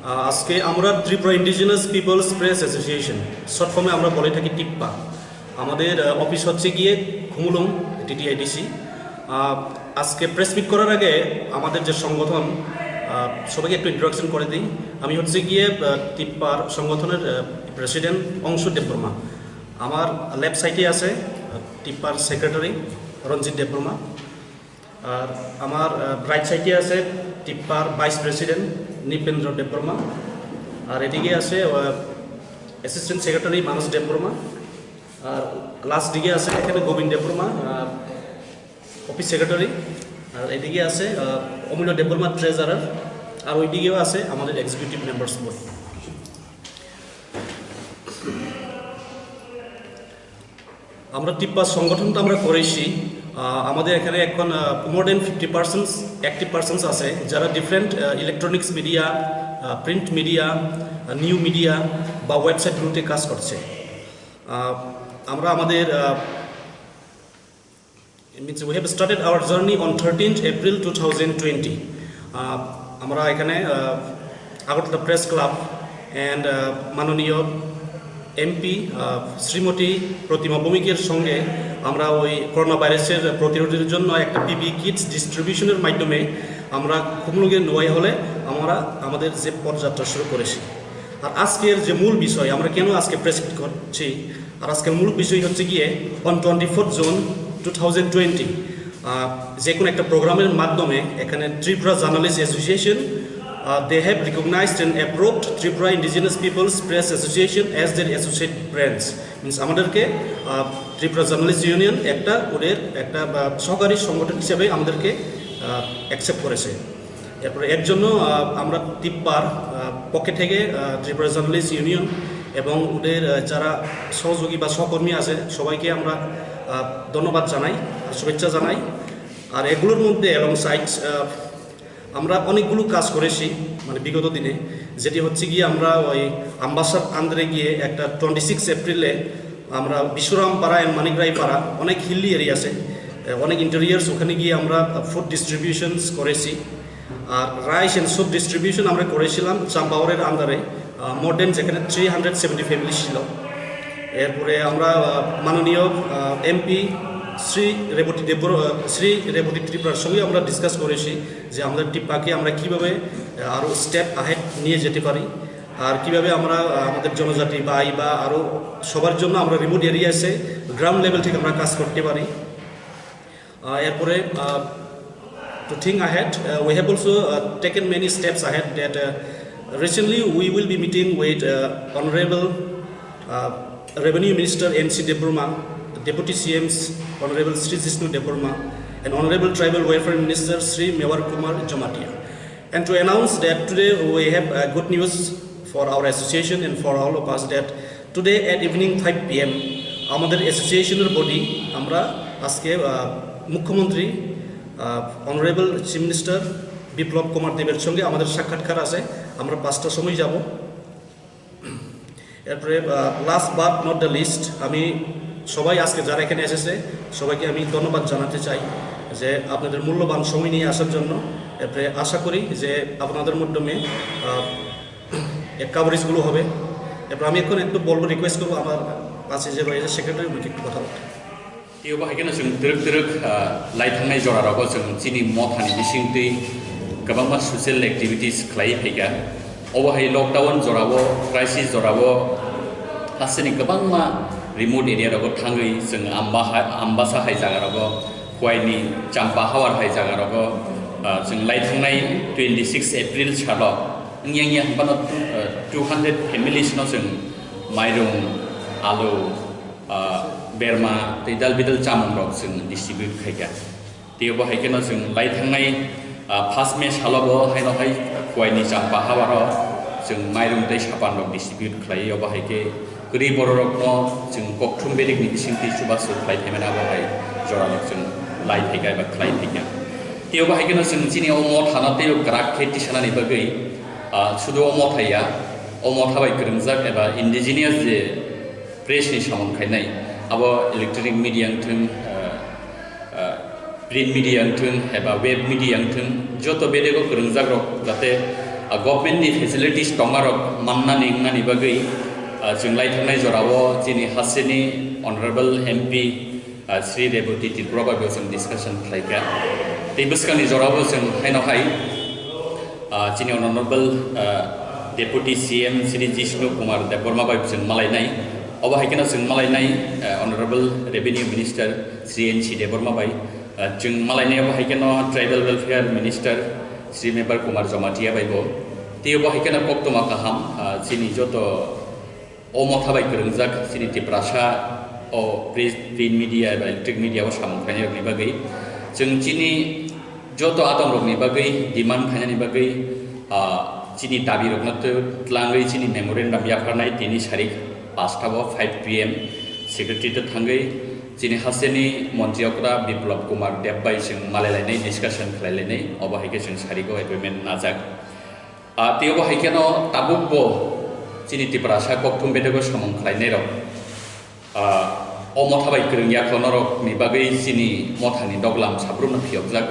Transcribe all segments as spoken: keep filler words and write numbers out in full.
আহ, আজকে আমরা Tripura indigenous peoples press association, short ফর্মে আমরা বলে থাকি টিপ্পা। আমাদের আহ, অফিস হচ্ছে গিয়ে খুমুলুং, টিটিআইডিসি। আহ, আজকে প্রেস মিট করার আগে আমাদের যে সংগঠন, আহ, সবাইকে একটু ইন্ট্রোডাকশন করে দিই। আমি হচ্ছে গিয়ে আহ, টিপ্পার সংগঠনের প্রেসিডেন্ট অংশু দেববর্মা। আমার লেফট সাইডে আছে আহ, টিপ্পার সেক্রেটারি রঞ্জিত দেববর্মা। আর আমার রাইট সাইডে আছে টিপ্পার ভাইস প্রেসিডেন্ট নৃপেন্দ্র দেববর্মা। আর এদিকে আছে অ্যাসিস্ট্যান্ট সেক্রেটারি মানস দেববর্মা। আর লাস্ট দিকে আছে এখানে গোবিন্দ দেববর্মা, অফিস সেক্রেটারি। আর এদিকে আছে আহ, অমূল্য দেববর্মা, ট্রেজারার। আর ওইদিকেও আছে আমাদের এক্সিকিউটিভ মেম্বার্স বোর্ড। আমরা টিপ্পা সংগঠন তো আমরা করেছি। আহ, আমাদের এখানে এখন মোর দেন ফিফটি পার্সেন্ট অ্যাক্টিভ পার্সেন্স আছে, যারা different electronics media, print media, new media বা ওয়েবসাইটগুলোতে কাজ করছে। আহ, আমরা আমাদের আহ, It means we have started our journey on thirteenth April two thousand twenty. আহ, আমরা এখানে আহ, আগরতলা প্রেস ক্লাব অ্যান্ড মাননীয় এমপি শ্রীমতী প্রতিমা ভৌমিকের সঙ্গে আমরা ওই করোনা ভাইরাসের প্রতিরোধের জন্য একটা পিপি কিটস ডিস্ট্রিবিউশনের মাধ্যমে আমরা খুমলুঙের নোয়াই হলে আমরা আমাদের যে পদযাত্রা শুরু করেছি। আর আজকের যে মূল বিষয়, আমরা কেন আজকে প্রেস মিট করছি, আর আজকের মূল বিষয় হচ্ছে গিয়ে on twenty-fourth June two thousand twenty, যে কোনো একটা প্রোগ্রামের মাধ্যমে এখানে Tripura journalist association, they have recognized and approved Tripura Indigenous Peoples Press Association as their associate branch. Means আমাদেরকে আহ, ত্রিপুরা জার্নালিস্ট ইউনিয়ন একটা ওদের একটা বা, সহকারী সংগঠন হিসেবে আমাদেরকে অ্যাকসেপ্ট করেছে। এরপরে এর জন্য আহ, আমরা টিপ্পার আহ, পক্ষে থেকে আহ, ত্রিপুরা জার্নালিস্ট ইউনিয়ন এবং ওদের আহ, যারা সহযোগী বা সহকর্মী আছে সবাইকে আমরা আহ, ধন্যবাদ জানাই আর শুভেচ্ছা জানাই। আর এগুলোর মধ্যে অ্যালং সাইড আমরা অনেকগুলো কাজ করেছি, মানে বিগত দিনে, যেটি হচ্ছে গিয়ে আমরা ওই আমবাসার আন্ডারে গিয়ে একটা টোয়েন্টি সিক্স এপ্রিলে আমরা বিশ্বরাম পাড়া অ্যান্ড মানিক রায় পাড়া, অনেক হিলি এরিয়া আছে, আহ, অনেক ইন্টেরিয়ার্স, ওখানে গিয়ে আমরা ফুড ডিস্ট্রিবিউশনস করেছি। আর রাইস অ্যান্ড স্যুপ ডিস্ট্রিবিউশন আমরা করেছিলাম চাম্পাওয়ারের আন্ডারে, মোর দেন যেখানে থ্রি হান্ড্রেড সেভেন্টি ফ্যামিলি ছিল। এরপরে আমরা আহ, মাননীয় এমপি শ্রী রেবতী দেব শ্রী রেবতী ত্রিপুরার সঙ্গে আমরা ডিসকাস করেছি যে আমাদের টিপ্পাকে আমরা কীভাবে আরও স্টেপ আহেড নিয়ে যেতে পারি, আর কীভাবে আমরা আহ, আমাদের জনজাতি ভাই বা আরও সবার জন্য আমরা রিমোট এরিয়াসে গ্রাউন্ড লেভেল থেকে আমরা কাজ করতে পারি। Uh, এরপরে uh, to think ahead, uh, we have also uh, taken many steps ahead that uh, recently we will be meeting with uh, Honorable uh, Revenue Minister N C Debbarma, Deputy C Ms Honorable Sri Jishnu Debbarma, and Honorable Tribal Welfare Minister Sri Mewar Kumar Jamatia. And to announce that today we have uh, good news for our association and for all of us that today at evening five p m আমাদের অ্যাসোসিয়েশনের বডি আমরা আজকে আহ, মুখ্যমন্ত্রী honourable chief minister Biplab কুমার দেবের সঙ্গে আমাদের সাক্ষাৎকার আছে। আমরা পাঁচটার সময় যাব। এরপরে last but not the least, আমি সবাই আজকে যারা এখানে এসেছে সবাইকে আমি ধন্যবাদ জানাতে চাই যে আপনাদের মূল্যবান সময় নিয়ে আসার জন্য। এরপরে আশা করি যে আপনাদের মাধ্যমে আহ, এর কাভারেজগুলো হবে। এরপর আমি এখন একটু বলবো, রিকোয়েস্ট করবো আমার পাশে যে রয়েছে সেক্রেটারি, উনি একটু কথা বলতে। Tei obo hai kheno chwng twrwk twrwk, ah, lai thangnai jora rogo chwng chini mothani bisingtwi kwbangma social activities khlaiwi phaikha. Obo hai lockdown jorao, crisis jorao hasteni kwbangma remote area rogo thangwi chwng Amba ha-, Ambasa hai jaga rogo, Khwaini Champa Hawar hai jaga rogo, ah, chwng lai thangnai twenty six April salo wngya wngya hwnphano two, ah, two hundred families no chwng mairung, alu, ah, berma tei dal bidal chamung rok chwng distribute khaikha. Tei obo hai kheno chwng lai thangnai, ah, first May salo bo haino hai Khwaini Champa Hawaro chwng mairung tei sapan rok distribute khlai, obo hai khe kwrwi borok rokno chwng kokthum berikni bisingtwi chubachu khlai phaimani abo hai jora rok chwng lai phaikha eba khlai phaikha. Tei obo hai kheno chwng chini o mothano tei kwrak khe tisanani bagwi, ah, sudu o motha ya, o motha bai kwrwngjak eba indigenous je press ni samung khainai, abo electronic media wngthwng, ah, ah, print media wngthwng eba web media wngthwng, joto bedego kwrwngjak rok jate Government ni facilities tongmarok mannani wngnani bagwi, ah, chwng lai thangnai jorao chini hasteni Honorable M P, ah, Shri Rebati Tripura bai bo chwng discussion khlaikha. Tei bwskangni jorao chwng haino hai, ah, chini Honorable, ah, Deputy C M Shri Jishnu Kumar Debbarma bai chwng malainai. Obo hai kheno chwng malainai, ah, Honorable Revenue Minister Shri N C Debbarma bai. Ah, chwng malainai obo hai kheno Tribal Welfare Minister Shri Mebar Kumar Jamatia bai bo. Tei obo hai kheno koktwma kaham, ah, chini joto o motha bai kwrwngjak chini Tiprasa o print, print media eba electronic media o samung khlainai rokni bagwi. Chwng chini joto adong rokni bagwi demand khainani bagwi, ah, chini dabi rokno tw-, twlangwi chini memorandum yapharnai tini sarik paanch ta o five P M secretary tw thangwi chini hasteni montri okra Biplab Kumar Deb bai chwng malailainai, discussion khlailainai, obo hai khe chwng sarigo appointment najak. Ah, tei obo hai kheno tabuk bo chini Tiprasa kokthum bedego samung khlainai rok, ah, o motha bai kwrwng yakho norok ni bagwi chini mothani doglam sabrumno phiyokjak,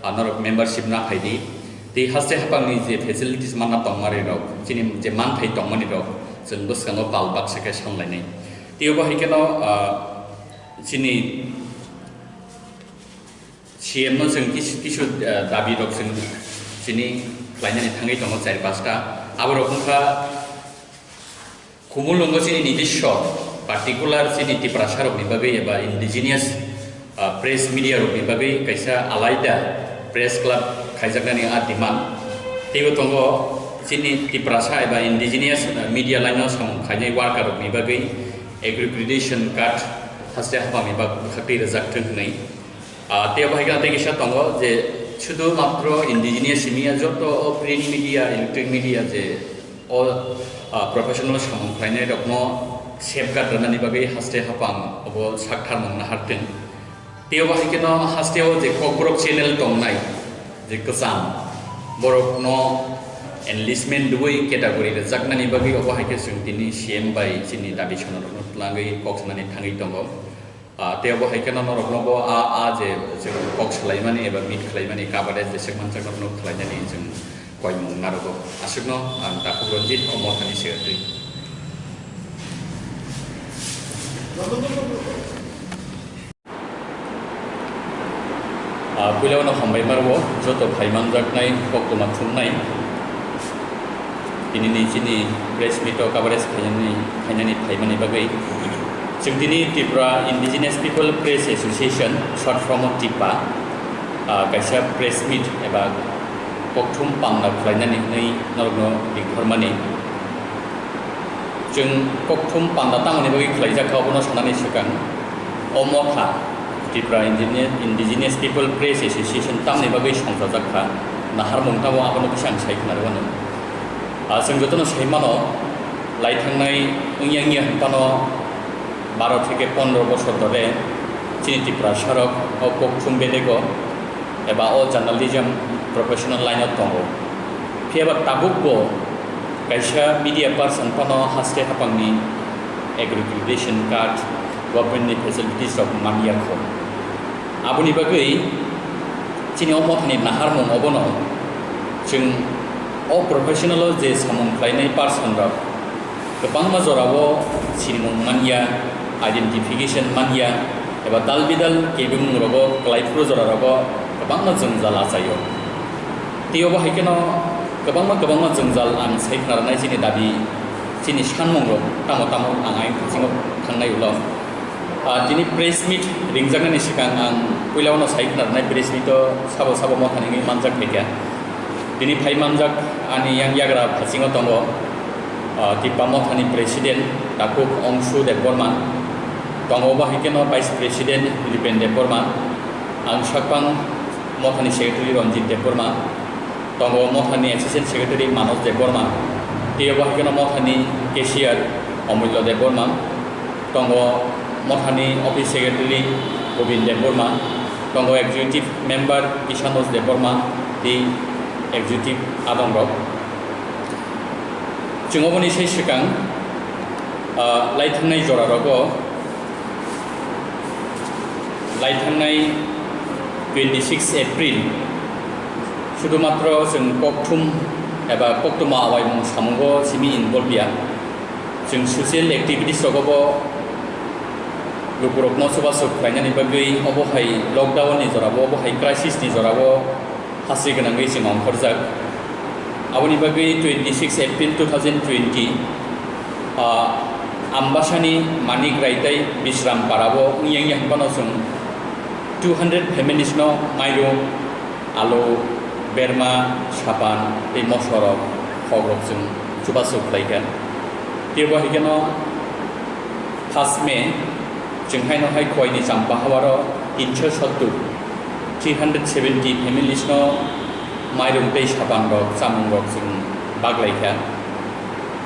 ah, norok membership na phaidi. Tei haste haphangni je facilities manna tongmani rok, chini je manthai tongmani rok, chwng bwskango pal baksa khe sanlainai. Tei obo hai kheno, ah, chini C M no chwng kis-, kisu, ah, dabi rok chwng chini khlainani thangwi tongo char pasta. Aborok wngkha Khumulwngo chini nijiswa, particular chini Tiprasa rokni bagwi eba indigenous, ah, press media rokni bagwi kaisa alaida press club khaijaknani a demand. Teibo tongo chini Tiprasa eba indigenous, ah, media line o samung khainai worker rokni bagwi accreditation card haste haphangni bak-, bwkhaktwi rwjak thwng hwnwi. Ah, tei obo hai kheno tei kisa tongo je sudu matro indigenous simi ya joto o print media, electronic media je o, ah, professional samung khlainai rokno safeguard rwnani bagwi haste haphang obo sak tharmung nahar twng. Tei obo hai kheno haste o je Kokborok channel tongnai je kwcham borokno enlistment rwui category rwjaknani bagwi obo hai khe chwng tini C M bai chini dabi sono rokno twlangwi kok sanani thangwi tongo. Ah, tei obo hai kheno norokno bo a, a je chwng kok salaimani eba meet khlaimani coverage jesek manchak norokno khlainani chwng koimung narogo. Aswkno ang Takhuk Ranjit, o mothani secretary. Ah, puila uno hambai marwo, joto phai manjaknai, koktwma thumnai. Tinini chini press meet o coverage khainani, khainani phaimani bagwi. Chwng tini Tripura Indigenous People Press Association, short form o TIPA, ah, kaisa press meet eba kokthum panda khlainani hwnwi norokno ringkhormani. Chwng kokthum panda tamoni bagwi khlaijak kha, obono sanani swkang o motha Tripura Indigenous, Indigenous People Press Association tamni bagwi songchajak kha, naharmung tamo abono kisa ang sai khna rwmano. Ah, chwng jotono sai mano, lai thangnai wngya wngya hwn phano baro theke pondro bosor dhore chini Tiprasarok o kokthum bedego eba o journalism professional line o tongo. Phiya ba tabuk bo kaisa media person phano haste haphangni accreditation card, government ni facilities rok man ya kho. Aboni bagwi chini o mothani naharmung obono chwng o professional o je samung khlainai person rok kwbangma jorao sinimung man ya, identification man ya, eba dal bidal kebengmung rogo kwlai phuru jora rogo kwbangma jwngjal achaio. Tei obo hai kheno kwbangma kwbangma jwngjal ang sai khna rwnai chini dabi, chini sanmung rok tamo tamo ang ayang bisingo thangnai ulo. Ah, tini press meet ringjaknani swkang ang puila uno sai khna rwnai, press meet o sabo sabo mothani wngwi manjak phaikha. Tini phai manjak ani yang yagra phasingo tongo, ah, Tipa mothani president Takhuk Ongshu Debbarma, tongo obo hai kheno vice president Ripen Debbarma, ang sakphang mothani secretary Ranjit Debbarma, tongo mothani assistant secretary Manoj Debbarma, tei obo hai kheno mothani cashier Omulya Debbarma, tongo mothani office secretary Gobind Debbarma, tongo executive member Kishanoj Debbarma, tei executive adongrok. Chwng oboni sai swkang, ah, lai thangnai jora rogo, lai thangnai twenty six April, sudu matro chwng kokthum eba koktwma awaimung samungo simi involve ya. Chwng social activities rogo bo lukurokno chubachu khlainani bagwi obo hai lockdown ni jorao, obo hai crisis ni jorao hasti gwnangwi chwng ongkhorjak. Aboni bagwi twenty six April two thousand twenty, ah, Ambasani Manik Rai tei Bisram Parabo wngya wngya hwnphano chwng two hundred families no mairum, alu, berma, sapan tei mosorok, khokrok chwng chubachu khlaikha. Teibo hai kheno first May chwng haino hai Khowaini Champa hawaro tinso sottur, three hundred seventy families no mairum tei sapan rok, chamung rok chwng baglaikha.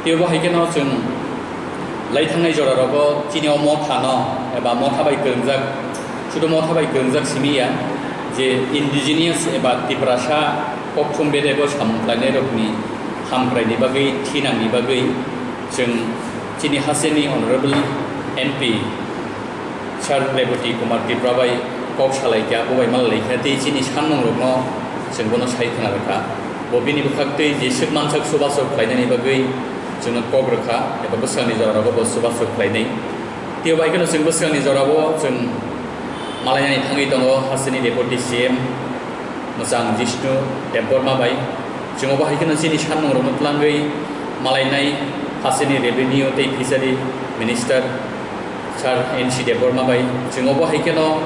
Teibo hai kheno chwng lai thangnai jora rogo chini o motha no eba motha bai kwrwngjak, sudu motha bai kwrwngjak simi ya je indigenous eba Tiprasa kokthum bedego samung khlainai rokni hamkrai ni bagwi, thinang ni bagwi chwng chini hasteni Honorable M P Sir Rebati Kumar Tripura bai kok salai kha, bo bai malai kha, tei chini sanmung rokno chwng bono sai khna rwkha. Bo bini bwkhak tei jeswk mansak chubachu khlainani bagwi chwngno kok rwkha, eba bwsakni jora rogo bo chubachu khlainai. Tei bai kheno chwng bwsakni jorao chwng malainani thangwi tongo hasteni Deputy C M mwchang Jishnu Debbarma bai. Chwng obo hai kheno chini sanmung rokno twlangwi malainai hasteni Revenue tei Fishery Minister Sir N C Debbarma bai. Chwng obo hai kheno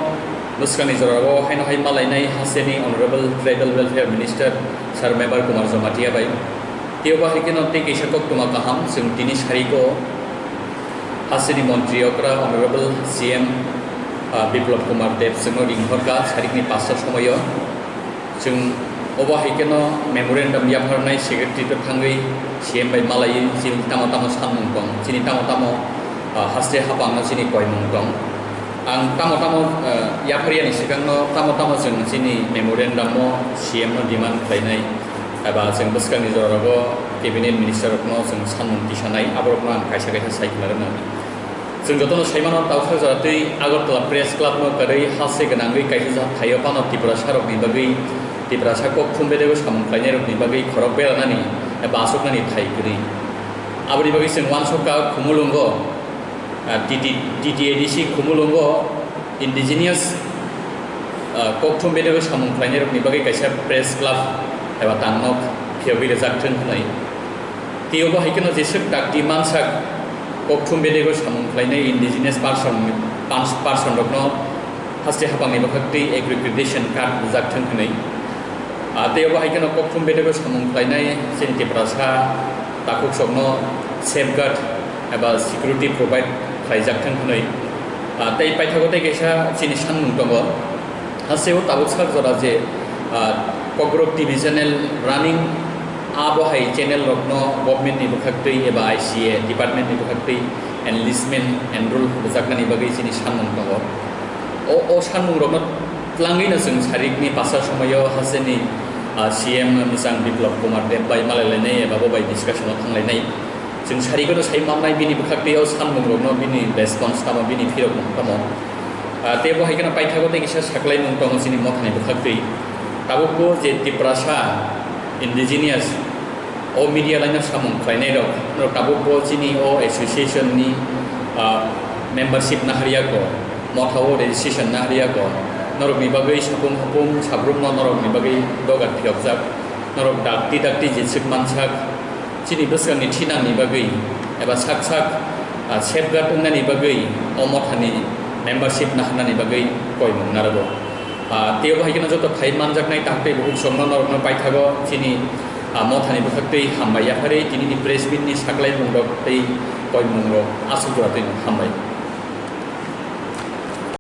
bwskangni jorao haino hai malainai hasteni Honorable Tribal Welfare Minister Sir Mebar Kumar Jamatia bai. Tei obo hai kheno tei kaisa koktwma kaham chwng tini sarigo hasteni montri okra Honorable C M, ah, Biplab Kumar Deb chwngno ringhorkha sarikni pasta somoio. Chwng obo hai kheno memorandum yapharnai secretary to thangwi C M bai malaiwi chini tamo tamo sanmung tong, chini tamo tamo, ah, haste hapangno chini koimung tong. Ang tamo tamo, ah, yapharyani swkangno tamo tamo chwng chini memorandum o C M no demand khlainai, eba chwng bwskangni jora rogo cabinet minister rokno chwng sanmung tisanai, aborokno ang kaisa kaisa sai khna rwna. Chwng jotono sai mano, tausa jora twi Agartala Press Club no kwrwi haste gwnangwi kaisa thaio phano Tiprasa rokni bagwi, Tiprasa kokthum bedego samung khlainai rokni bagwi khorok beranani eba aswknani thai kwrwi. Aboni bagwi chwng uansukha Khumulwngo, ah, T T, T T A D C Khumulwngo indigenous, ah, kokthum bedego samung khlainai rokni bagwi kaisa press club eba tangnok phiyogwi rwjak thung hwnwi. Tei obo hai kheno jeswk dakti mansak kokthum bedego samung khlainai indigenous person, pans-, person rokno haste hapangni bwkhak tei accreditation card rwjak thung hwnwi. Ah, tei obo hai kheno kokthum bedego samung khlainai chini Tiprasa takhuk sokno safeguard eba security provide khlaijak thung hwnwi. Ah, tei paithago tei kaisa chini sanmung tongo. Hasteo tabuk sak jora je, ah, Kokborok T V channel running, abo hai channel rokno government ni bwkhak twi eba I C A department ni bwkhak twi enlistment enroll rwjaknani bagwi chini sanmung tongo. O, o sanmung rokno twlangwi no chwng sarikni pasta somoio hasteni, ah, C M mwchang Biplab Kumar Deb bai malailainai eba bo bai discussion o thanglainai. Chwng sari kheno sai mannai bini bwkhak tei o sanmung rokno bini response tamo, bini phirok mung tamo. Ah, tei bo hai kheno paithago tei kisa saklaimung tongo chini mothani bwkhak twi. Tabuk bo je Tiprasa indigenous o media line o samung khlainai rok, norok tabuk bo chini o association ni, ah, membership naharya ko, motha o registration naharya ko, norok ni bagwi sapung hapung sabrumno norok ni bagwi dogar phiyokjak, norok dakti dakti jeswk mansak, chini bwskangni thinangni bagwi eba sak sak, ah, safeguard wngnani bagwi o mothani membership naharnani bagwi koimung narwgo. Ah, tei obo hai kheno joto phai manjaknai taktwi bukhuk songno norokno paithago chini, ah, mothani bwkhak twi hambai yapharwi tinini press meet ni saklaimung rok tei koimung rok aswk jora twi hambai.